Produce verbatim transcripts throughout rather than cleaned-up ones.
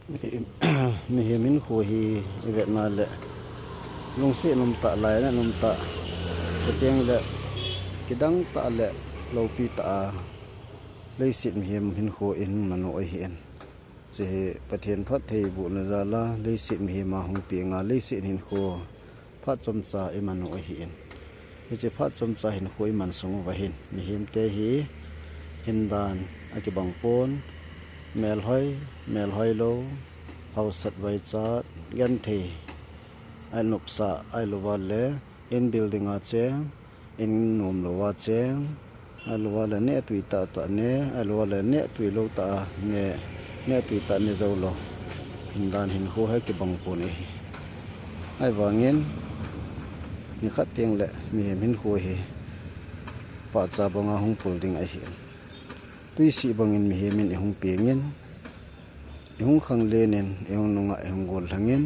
Mihem hinkho hi ivetna le lungset umtah, lainat umtah, chuteng le kidang tah le loupi tah a leiset mihem hinkho ihung manu ahin. Hiche hi Pathen phattheibohna jal a leiset mihem a hung peng a, leiset hinkho phat chomcha imanu ahin. Hiche phat chomcha hinkho iman sung uva hin mihemte hi hindan akibang pon, melhoi, melhoi lou, hausat vaichat, genthei, anopsah, ahilouva le in building a cheng, in nomlou a cheng, ahilouva le nehtui tahtah ne, ahilouva le nehtui lou tah a ne, nehtui tah ne joulou, hindan hinkho hi kibang pon ahi. Ahivangin nikhat teng le mihem hinkho hi pahcha banga hung pul ding ahin. Twisih bangin mihem in ihung pengin, ihung khanglen in, ihung nungah, ihung gollhang in,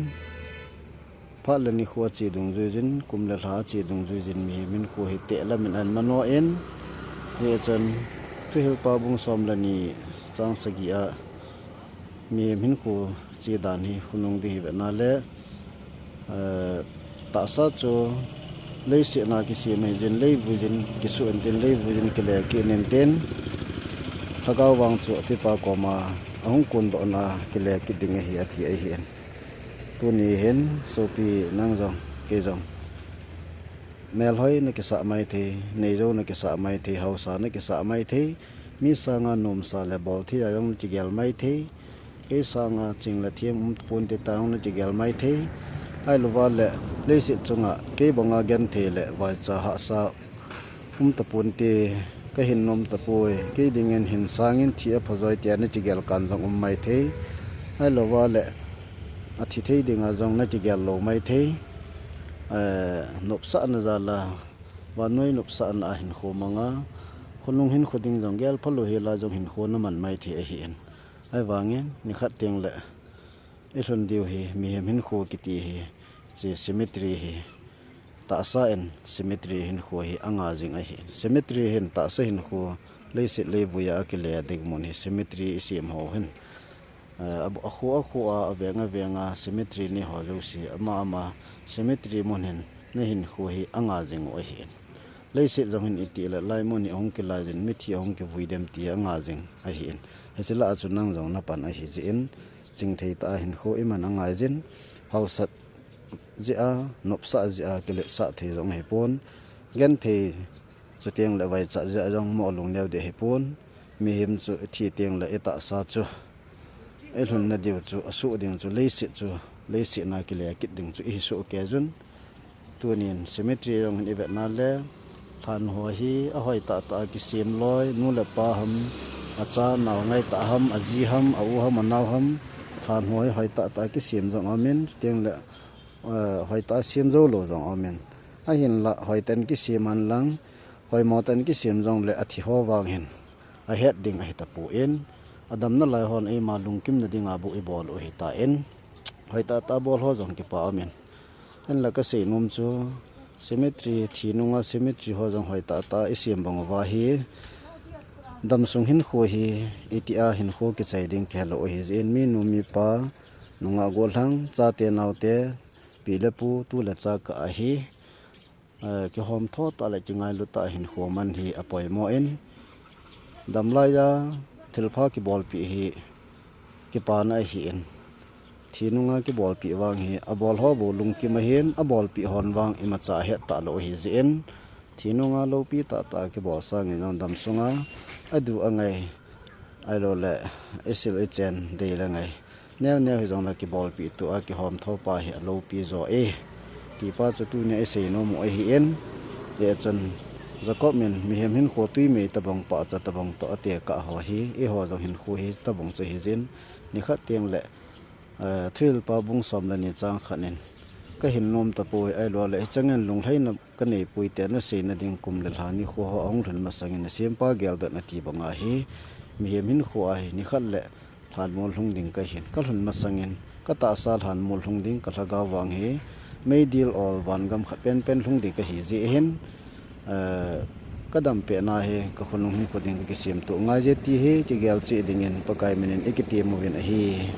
phat le nikho ache dungjuijin, kum le lha ache dungjuijin mihem hinkho hi tehlam in ahin mano in, hichun Thuhilpa bung som le ni chang sagi a mihem hinkho che dan hi khonung ding hi vetna le, eh, tahsa chu leiset a kisem ahi jeh in, leivuijin kisuh intin, leivuijin kile kit intin, lhagao vang chu apipa koma ahung kondohna kile kit ding ahi ati ahin. Tuni hin sopi nang jong, kei jong melhoi nakisah maithei, neijou nakisah maithei, haosa nakisah maithei, mi sanga nomsa le bolthei a jong nakigel maithei, kei sanga ching le them umponte tia jong nakigel maithei, ahilouva le leiset chunga kei banga genthei le vaicha hahsa umtaponte, kahin nom tapoi, kei dingin hin sangin thi aphajoi tia nakigel kan jong um maithei, ahilouva le athi thei dinga jong nakigel lou maithei, eh, nopsahna jal a, vannoi nopsahna a hinkho manga, khonung hinkho ding jong gelphalou hel a jong hinkho naman maithei ahin. Ahivangin nikhat teng le ilhun diu hi mihem hinkho kiti hi, hiche cemetery hi, tahsa in cemetery hinkho hi anga jing ahin. Cemetery hin tahsa hinkho, leiset leivui a akile ding mun hi cemetery isem ho hin, eh, akho akho a, aveng aveng a cemetery nei ho jouse, ama ama cemetery mun hin nahinkho hi anga jing u ahin. Leiset jong hin itile laimun hi ahung kilai jin, mithi ahung kivui dem ti anga jing ahin. Hiche lah a chu nang jong napan ahi jeh in, chingthei tah a hinkho iman angai jin, haosat jeh a, nopsah jeh a kiletsah thei jong ahipon, genthei chuteng le vaichat jeh a jong mo lungneo ding ahipon, mihem chu ithi teng le itahsa chu ilhunna diu chu, asuh ding chu, leiset chu, leiset a kile kit ding chu ihi soh kei jun. Tunin cemetery jong hin ivetna le, lhanho hi ahoi tahtah a kisem loi, nu le pa ham, acha nao ngai tah ham, aji ham, a-u ham, anao ham, lhanho hi hoi tahtah a kisem jong aumin, chuteng le, eh, hoitah a sem joulou jong aumin. Ahinlah hoitah in kisem hen lang, hoimo tah in kisem jongle athiho vang hin ahet ding ahitapon, adamna lai hon eima lungkimna dinga bou ibol u ahitan, hoitahtah a bol ho jong kipa aumin. Ahinla kasei nom chu, cemetery, thi nunga cemetery ho jong hoitahtah a isem bang uva hi, damsung hinkho hi, itia hinkho kichai ding kihelou ahi jeh in, minu mipa, nungah gollhang, chate naote, pi le pu, tu le cha kah a hi, eh, kihomtho tah le kingailu tah a hinkho man hi apoimo in, damlai a thilpha kibolpeh hi kipana ahin, thi nunga kibolpeh vang hi abolho bou lungkim ahin, abolpeh hon vang imacha ahet talou ahi jeh in, thi nunga loupi tahtah a kibol sangin jong damsunga adu angai, ahiloule isil ichen dei le ngai, neo neo hijongle kibolpeh tua kihomtho pa hi aloupi jo e, tipa chu tunia isei nom u ahin. Hijeh chun Jacob in mihem hinkho twimei tobang, pahcha tobang toh atekah ho hi, eiho jong hinkho hi tabang chu ahijeh in, nikhat tengleh, eh, Thuhilpa bung som le ni chang khat in, kahin nom tapoi, ahiloule hichengin lunglhaina kaneipoi tia naseina ding kum le lha nikho ho ahung lhun masangin nasempa geldoh nati banga hi, mihem hinkho a hi nikhat le lhanmol lhung ding kahin, kalhun masangin katahsa lhanmol lhung ding kalhagao vang hi, meidil ol vangam khat penpen lhung ding kahi jeh hin, eh, kadampehna hi kakhonung hinkho ding kakisemtoh ngai je ti hi kigel cheh dingin Pakai minin ikitem uvin ahi.